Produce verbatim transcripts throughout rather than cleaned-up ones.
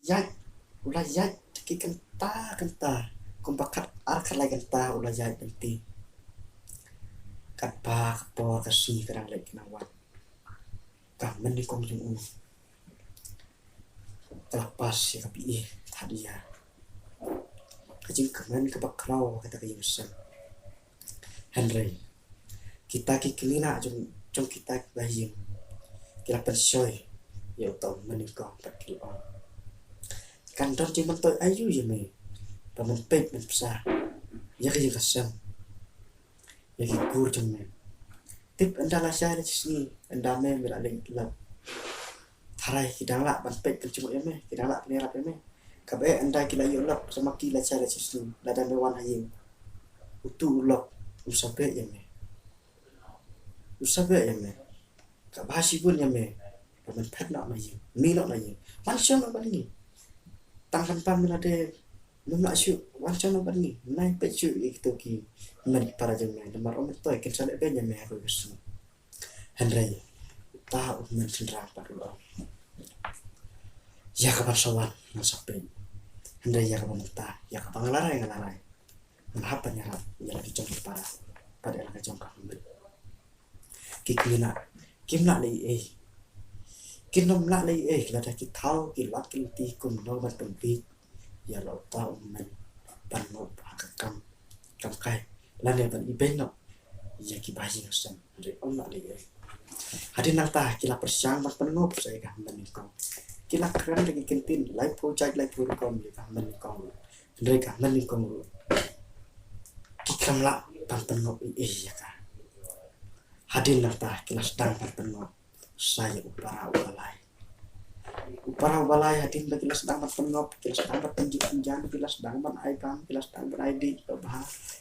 ïaid, u la ïaid da ki kynta kynta, kumba khat ar khat lai kynta u la ïaid lynti. Katba ka por ka sngi ka dang leit ka dang wan, ka mynnyngkong jong u ka la pass ïa ka B A third year. Ka jingkmen kaba khraw ha kata ka jingshem. Hynrei kita ki kmie jong, jong kita kiba ïing ki la pynshoi ïa uta u mynnyngkong bad ki la ong, kan don jingmyntoi aïu ïa me ba men peit men pyrshah ïa ka ïing ka sem, ïa ki kur jong me? Tip ynda la shai la shisngi, ynda me me la leit lap, tharai ki dang lah ban peit pynjngoh ïa me, ki dang lah pynïarap ïa me. Kaba eh ynda ki la ïoh lap, sa ma ki la shai la shisngi, lada me wan ha ïing, utu u lok um sa beh ïa me, um sa beh ïa me. Kaba shibun ïa me ba men phet noh na ïing, mih noh na ïing, wan shong noh bad ngi. Tang kynpam me lade mem lah shuh, wan shong noh bad ngi, nai peit shuh ïa kito ki hynmen ki para jong me, namar ym myntoi kin sa leh beiñ ïa me ha kawei ka sngi. Hynrei uta u hynmen shynrang pat u la ong, ïa kaba sa wan ngan sa peit, hynrei ïa kaba mynta, ïa kaba nga la rai nga la rai, ngan hap ban ïarap ïa la ki jong ki para bad ïa la ki jong ka family. Ki kmie kim lah leh ei ei, kin ym lah leh ei ei lada ki thaw ki lad ki lynti kumno ban pynbiej ïa la uta u hynmen ban ngop ha ka kam kam kai lane ban ibeiñ noh ïa ki bahaïing hasem. Hynrei ym lah leh ei ei. Hadien nangta ki la pyrshang ban pynngop sa ïa ka hynmen nyngkong. Ki la kren da ki ktien laiphew jait laiphew rukom ïa ka hynmen nyngkong ruh. Hynrei ka hynmen nyngkong ruh kim lah ban pynngop ei ei ïa ka. Hadien nangta ki la sdang ban pynngop sa ïa u para uba lai. U para uba lai hadien ba ki la sdang ban pynngop, ki la sdang ban pynjip pynjan, ki la sdang ban ai bam, ki la sdang ban ai dih babha,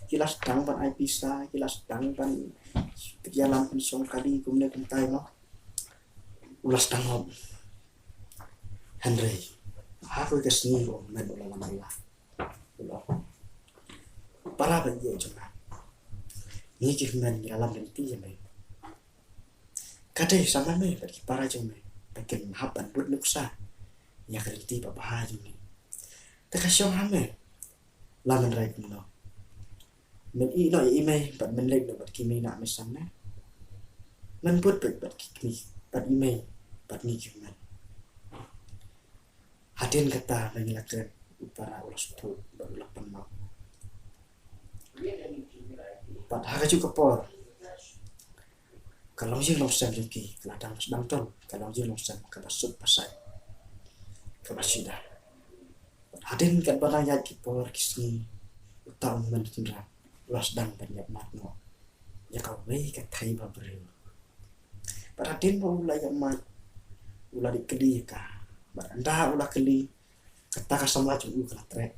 ki la sdang ban ai pisa, ki la sdang ban pynïalam pynshong kali kumne kumtai mo. U la sdang ngop. Hynrei ha kawei ka sngi u hynmen u la wan u la, u la, para ba ïeit jong nga, ngi ki hynmen ngi la lam lynti ïa me. Ka dei sa ma me bad ki para jong me ba kin hap ban bud nuksa ïa ka lynti babha jong ngi. Te ka shong ha me, la men rai kumno? Men ïeh noh ïa i mei bad men leit noh bad ki mei na me san ne? Men bud bad, bad ki kmie bad i mei bad ngi ki hynmen. Hadien kata ba ngi la kren, u para u la sngewthuh bad u la pynmap. Bad ha kajuh ka por ka longïing longsem jong ki ka la dang sdang don, ka longïing longsem kaba suk ba saiñ, kaba sida. Bad hadien katba dang ïaid ki por ki sngi, uta u hynmen shynrang u la sdang ban ïap mat noh ïa kawei ka thei ba briew. Bad hadien ba u la ïap mat, u la dei kylli ïa ka. Bad ynda u la kylli, kata ka samla jong u ka la treh.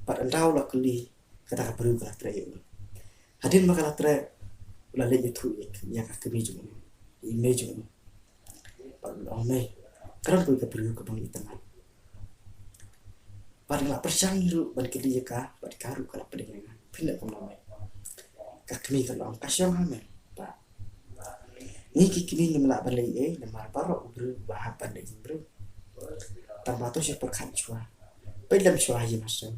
Bad ynda u la kylli, kata ka briew ka la treh ïa u. Hadien ba ka la treh, u la leit ïathuh ïa ka kmie jong u, ïa i mei jong u. Bad u la ong, mei, ka don kawei ka briew kaba ngi itynnad. Bad nga la pyrshang ruh ban kylli ïa ka, bad ka ruh ka la pdiang ïa nga. Phin leh kumno mei? Ka kmie ka la ong, ka shong ha me. Bad ngi ki kmie ngim lah ban leh ei ei namar baroh u briew ba hap ban leh jingbriew. Tang ba to shi pyrkhat shuwa, peit lem shuwa ha ïing ha sem.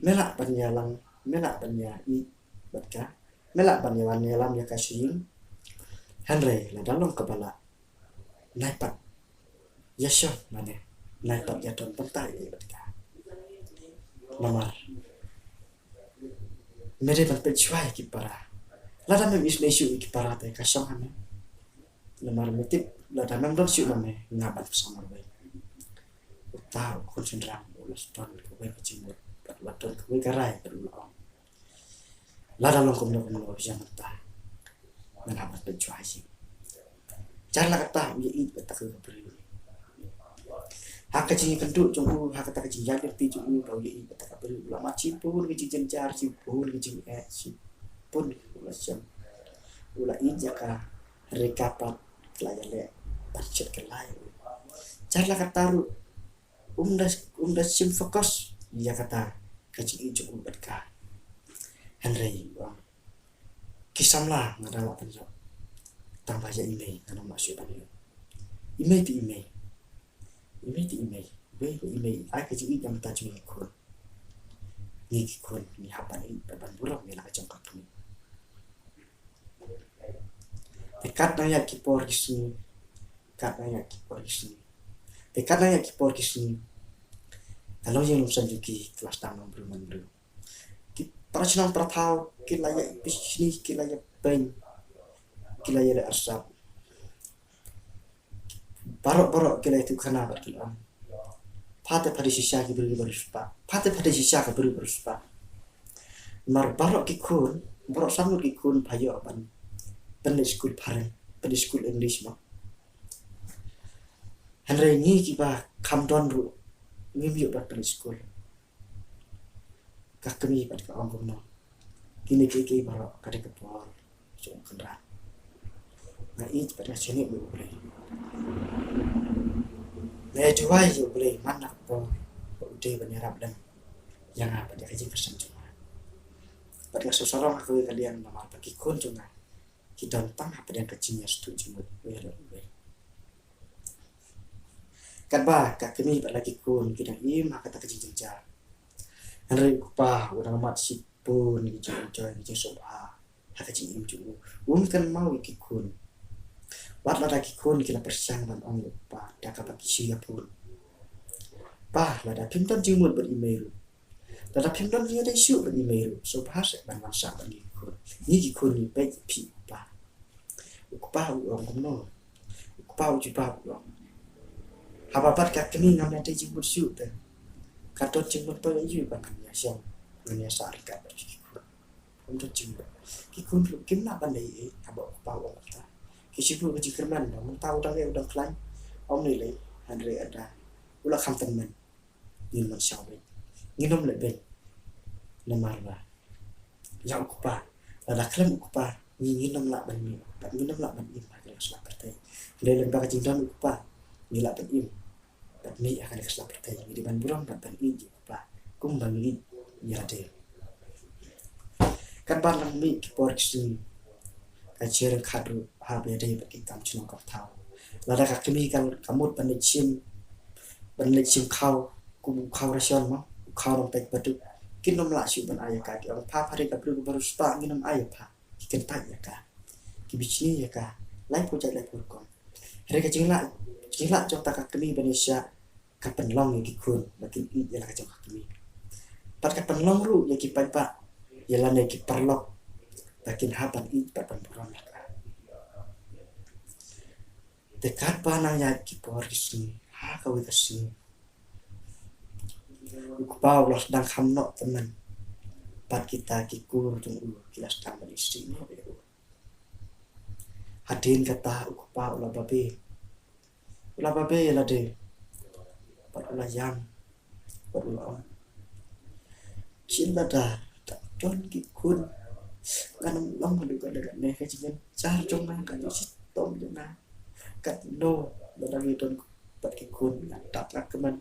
Me lah ban ïalam, me lah ban ïa ïeit bad ka, me lah ban ïa wan ïalam ïa ka sha ïing. Hynrei lada long kaba lah, nai pat ïa shong mane, nai pat ïa don bynta ïa bad ka. Namar me dei ban peit shuwa ïa ki para. Lada mem isynei shuh ïa ki para te ka shong ha me. Namar me tip lada mem don shuh ma me, nga ban pynshong marwei. Uta u khun shynrang u la sdang kawei ka jingmut bad u la don kawei ka rai bad u la ong, lada long kumno kumno ïa mynta ngan hap ban pynshoi shisha. Jar la katta u ïa ïeit bad kata ka briew. Ha ka jingïakynduh jong u, ha kata ka jingïaid lynti jong u, ba u ïa ïeit bad kata ka briew, u la mad shibun ka jingjynjar, shibun ka jingeh, shibun u la shem, u la ïeit ïa ka, hynrei ka pat ka la ïaleh ban shet kylla ïa u. Jar la katta ruh um da, um da shim focus ïa kata ka jingïeit jong u bad ka. Hynrei u ong, ki samla nga dang lah ban ïoh, tang ba ïa i mei ngan ym lah shuh ban ïoh. I mei te i mei, I mei te i mei, i mei te i mei, ai ka jingïeit na ka bynta jong ngi ki khun. Ngi ki khun ngi hap ban ïeit bad ban burom ïa la ka jong ka kmie. Te kat nang ïaid ki por ki sngi, kat nang ïaid ki por ki sngi, te kat nang ïaid ki por ki sngi, ka longïing longsem jong ki ka la sdang long briew man briew. Ki para shnong para thaw ki la ïa pishni, ki la ïa pyn, ki la ïa leh arsap. Baroh baroh ki la ïathuh khana bad ki la ong, pha te pha dei shisha ki briew ba riewspah, pha te pha dei shisha ki briew ba riewspah. Namar baroh ki khun, baroh san ngut ki khun pha ïoh ban pynleit skul phareng, pynleit skul English mo. Hynrei ngi kiba kham don ruh ngim ïoh ban pynleit skul. Ka kmie pat ka ong kumno, kine kiei kiei baroh ka dei ka por jong U Kynrad. Nga ïeit bad nga shaniah ïa U Blei. Nga ïa duwai ïa U Blei man la ka por ba u dei ban ïarap lem ïa nga bad ïa ka jingkyrshan jong nga. Bad nga sngewsarong ha kawei ka liang namar ba ki khun jong nga ki don tang hapdeng ka jingïasngewthuh jingmut uwei ïa uwei. Katba ka kmie bad la ki khun ki dang im ha kata ka jingjynjar, hynrei u kpa u dang mad shibun ki jingïohi ki jingsngewbha ha ka jingim jong u. Um kynmaw ïa ki khun. Wat lada ki khun ki la pyrshang ban ong ïa u kpa da kaba ki shu ïa phone, pa, lada phim don jingmut bad i mei ruh, lada phim don jingïadei shuh bad i mei ruh, sngewbha seh ban wan shah bad ngi ki khun. Ngi ki khun ngi peit ïa phi u kpa. U kpa u ong kumno? U kpa u jubab u ong, haba bad ka kmie ngam ïadei jingmut shuh te ka don jingmyntoi aïu ba ngan ïa shong, ngan ïa shah ryngkat bad ki khun? Ym don jingmut. Ki khun ruh kim lah ban leh ei ei haba u kpa u ong kumta. Ki shu buh ka jingkyrmen ba mynta u dang ïa u dang khlaiñ, ym lei lei, hynrei lada u la kham tymmen ngin ym shaw beit, ngin ym leh beit. Namar ba ïa u kpa, lada khlem u kpa ngi ngin ym lah ban mih bad ngin ym lah ban im ha kane ka sla pyrthei. Hynrei lyngba ka jingdon u kpa ngi lah ban im bad mih ha kane ka sla pyrthei. Ngi dei ban burom bad ban ïeit ïa u kpa kumba ngi ïeit ïa lade. Katba nang mih ki por ki sngi, ka jingryngkat ruh hap ïadei bad ki kam shnong kam thaw. Lada ka kmie ka, ka mut ban leit shim, ban leit shim khaw, kum u khaw ration mo, u khaw nongpeit baduk, kin ym lah shuh ban ai ïa ka. Ki ong pha, pha dei ka briew ba riewspah, ngin ym ai ïa pha. Ki kyntait ïa ka, ki bishni ïa ka laiphew jait laiphew rukom. Hynrei ka jinglah, jinglah jong kata ka kmie ban ïashah ka pynlong ïa ki khun ba kin ïeit ïa la ka jong ka kmie. Bad ka pynlong ruh ïa ki paidbah, ïa lane ki paralok ba kin hap ban ïeit bad ban burom ïa ka. Te katba nang ïaid ki por ki sngi, ha kawei ka sngi u kpa u la sdang kham noh tymmen bad kita ki kur jong u, ki la sdang ban isih noh ïa u. Hadien kata u kpa u la babe, u la babe ïa lade bad u la ïam bad u la ong, shen lada da don ki khun, ngan ym long haduh katne katne. Ka jingïajar jong nga ka ju shitom jong nga. Katno lada ngi don bad ki khun, nga dap nga kmen.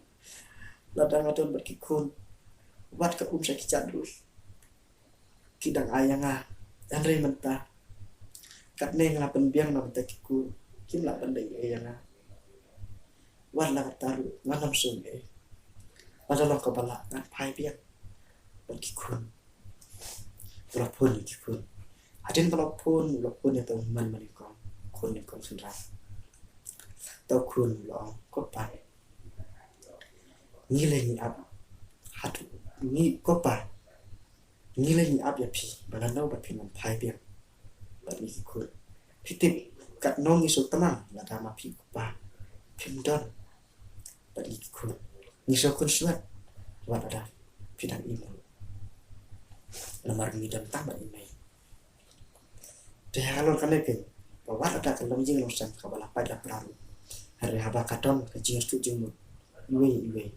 Lada nga don bad ki khun, wat ka um sha ki jait ruh ki dang ai ïa nga. Hynrei mynta katne nga la pynbiang na bynta ki khun, kim lah ban leh ei ei ïa nga. Wat la katta ruh ngan ym sngewsih. Lada long kaba lah ngan phai biang bad ki khun. U la phone ïa ki khun. Hadien ba u la phone, u la phone ïa uta u hynmen ba nyngkong, khun nyngkong shynrang. Uta u khun u la ong, ko pa, ngi lei ngi ap, haduh ngi, ko pa, ngi lei ngi ap ïa phi ba lano ba phin wan phai biang bad ngi ki khun. Phi tip katno ngi sngewtynnat lada ma phi u kpa phim don bad ngi ki khun. Ngi sngewkhuslai wat lada phi dang im ruh, namar ngi don tang bad i mei. Te ha ka lor kane keiñ, ba wat lada ka longïing longsem kaba la pait la pra ruh, hynrei haba ka don ka jingïasngewthuh jingmut iwei iwei,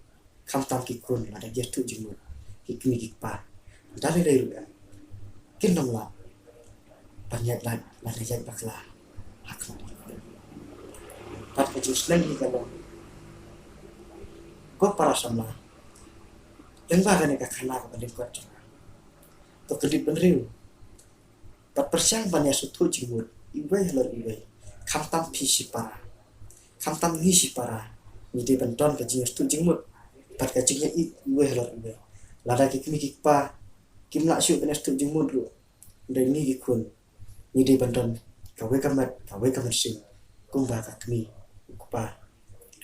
khamtam ki khun lada ki ïasngewthuh jingmut, ki kmie ki kpa, da lei lei ruh em, kin ym lah ban ïaid lait lane ïaid bakla ha khmat ki khun. Bad ka jingsleng hi ka long, ko para samla, lyngba kane ka khana kaba lyngkot jong nga, to kyndit bynriew bad pyrshang ban ïasngewthuh jingmut iwei halor iwei, khamtam phi shipara, khamtam ngi shipara, ngi dei ban don ka jingïasyllok jingmut bad ka jingïaid iwei halor iwei. Lada ki kmie ki kpa kim lah shuh ban ïasyllok jingmut ruh, hynrei ngi ki khun ngi dei ban don kawei ka met, kawei ka mynsiem kumba ka kmie u kpa.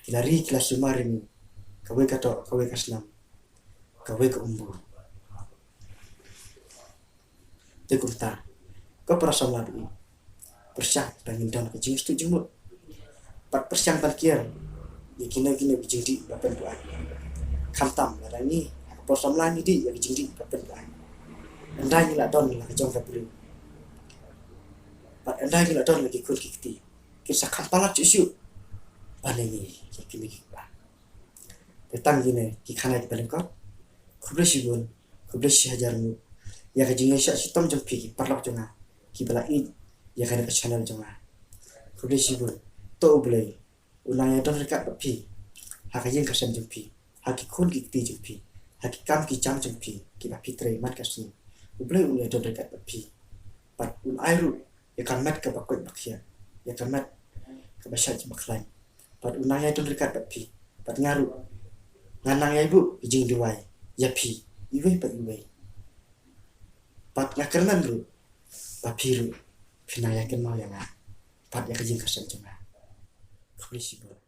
Ki la ri, ki la sumar ïa ngi kawei ka doh, kawei ka snam, kawei ka umbu. Te kumta, ko para samla baieit, pyrshang ba ngin don ka jingïasyllok jingmut bad pyrshang ban kiar ïa kino kino ki jingdih ba pynbuaid. Khamtam lada ngi ha ka por samla ngi dih ïa ki jingdih ba pynbuaid, ynda ngi la don la ka jong ka briew bad ynda ngi la don la ki khun ki kti, kin sa kham palat shuh shuh ban ïa ngi ki kmie ki kpa. Te tang kine ki khana kiba lyngkot. Khublei shibun, khublei shihajar nguh ïa ka jingïaishah shitom jong phi ki paralok jong nga kiba la ïeit ïa kane ka channel jong nga. Khublei shibun. To U Blei un nang ïadon ryngkat bad phi ha ka ïing ka sem jong phi, ha ki khun ki kti jong phi, ha ki kam ki jam jong phi kiba phi trei man ka sngi. U Blei un ïadon ryngkat bad phi bad un ai ruh ïa ka met kaba koit ba khiah, ïa ka met kaba shait ba khlaiñ. Bad un nang ïadon ryngkat bad phi, bad nga ruh ngan nang ïai buh ka jingduwai ïa phi iwei pa iwei. Bad nga kyrmen ruh ba phi ruh phin nang ïai kynmaw ïa nga bad ïa ka ïing ka sem jong nga. Khublei shibun.